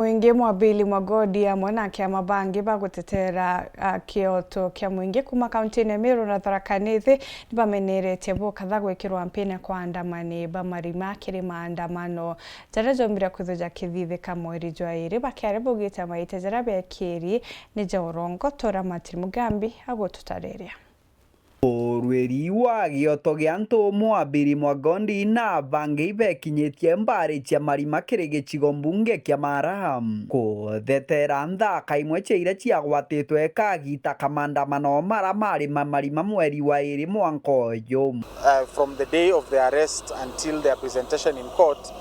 Mwingi Mwabili Mwagodi amwe na akiama bangi bagutetera kioto kia mwingi kuma kaunti-ini Meru na Tharaka Nithi nibameneretie bukatha gwikirwa mpina kwa andamani ba marima kiri maandamano jaria jaumire kwithwo jakithithika mweri jwa iri bakiaria baugite maita jaria bekiri ni ja urongo tora Martin Mugambi agututariria. Urwiri wa gioto gia antu Mwabiri Mwagondi na bangi ibekinyitie mbari cia marima kiri gicigo mbunge kia Mara kuthetera nthaka imwe cia iria ciagwatitwe kagita kamandamano mara mari ma marima mweri wa iri mwanka uyu. From the day of the arrest until their presentation in court,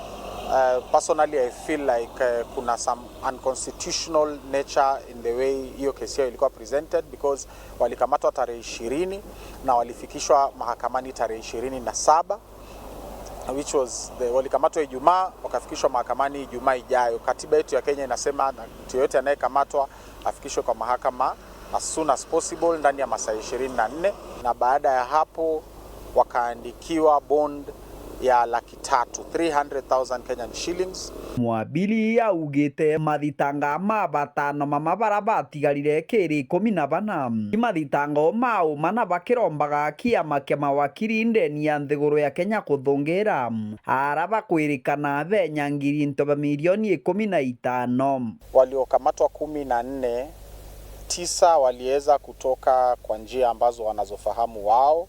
personally I feel like kuna some unconstitutional nature in the way hiyo kesi yao ilikuwa presented, because walikamatwa tarehe 20 na walifikishwa mahakamani tarehe 27, which was the, walikamatwa Ijumaa wakafikishwa mahakamani Ijumaa ijayo. Katiba yetu ya Kenya inasema mtu yeyote anayekamatwa afikishwe kwa mahakama as soon as possible ndani ya masaa 24, na baada ya hapo wakaandikiwa bond ya 300,000, 300,000 Kenyan shillings. Mwabili augite mathitanga ma batano mama bara batigarire kiri 14 mathitanga ma uma na bakirombaga kiama kia mawakiri ndeni ya nthiguru ya Kenya kuthungira ara bakwirikana benya ngiri ntoba milioni 15. Waliokamatwa 14, tisa waliweza kutoka kwa njia ambazo wanazofahamu wao,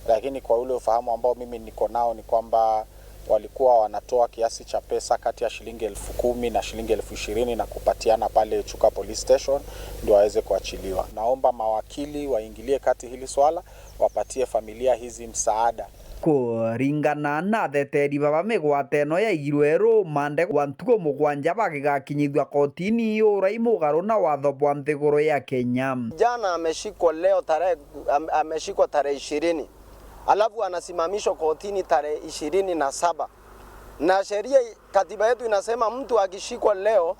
lakini kwa ule ufahamu ambao mimi niko nao ni kwamba walikuwa wanatoa kiasi cha pesa kati ya shilingi 10,000 na shilingi 20,000 na kupatiana pale Chuka Police Station ndio waweze kuachiliwa. Naomba mawakili waingilie kati hili swala, wapatie familia hizi msaada. Kuringana na theteri baba migwate eno yaigirwe rumande gwa ntuko mugwanja bagigakinyithua kotini urai mugaru na watho bwa nthiguru ya Kenya. Jana ameshikwa leo tarehe ameshikwa tarehe 20, alafu anasimamishwa kotini tarehe 27, na sheria katiba yetu inasema mtu akishikwa leo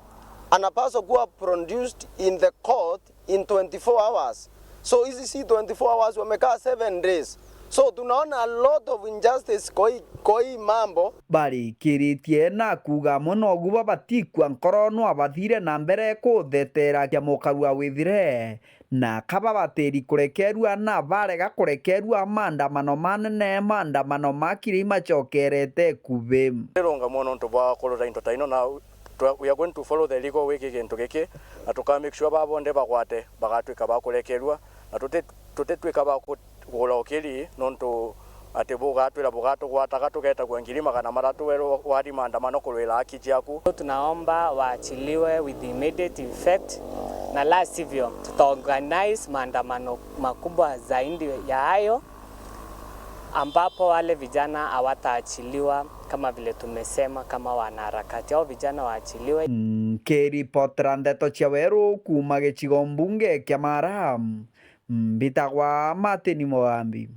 anapaswa kuwa produced in the court in 24 hours. So hizi si 24 hours, wamekaa 7 days. So tunaona a lot of injustice kwa hii mambo. Barikiritie na kuga muno ogu babatikua nkoro no abathire na mbere kuthetera kia mukarua withire na kaba batiri kurekerua na barega kurekerua maandamano manene maandamano makiri macokerete kubi. Rirunga muno ntu bwa kurora into ta ino na we are going to follow the legal way gintu giki na tuka make sure babonde bagwate bagatwika bakurekerua na tutetwika bakugura ukiri nontu ati bugatwira bugatugwataga tugetagua 300,000 werwo wathi maandamano kurwira haki ciaku. Tunaomba waachiliwe with immediate effect na la sivyo tutaorganize maandamano makubwa zaidi ya hayo ambapo wale vijana hawataachiliwa kama vile tumesema kama wanaharakati au vijana waachiliwe. Nkiripotera ndeto cia weru kuma gicigo mbunge kia Mara mbitagwa Martin Mugambi.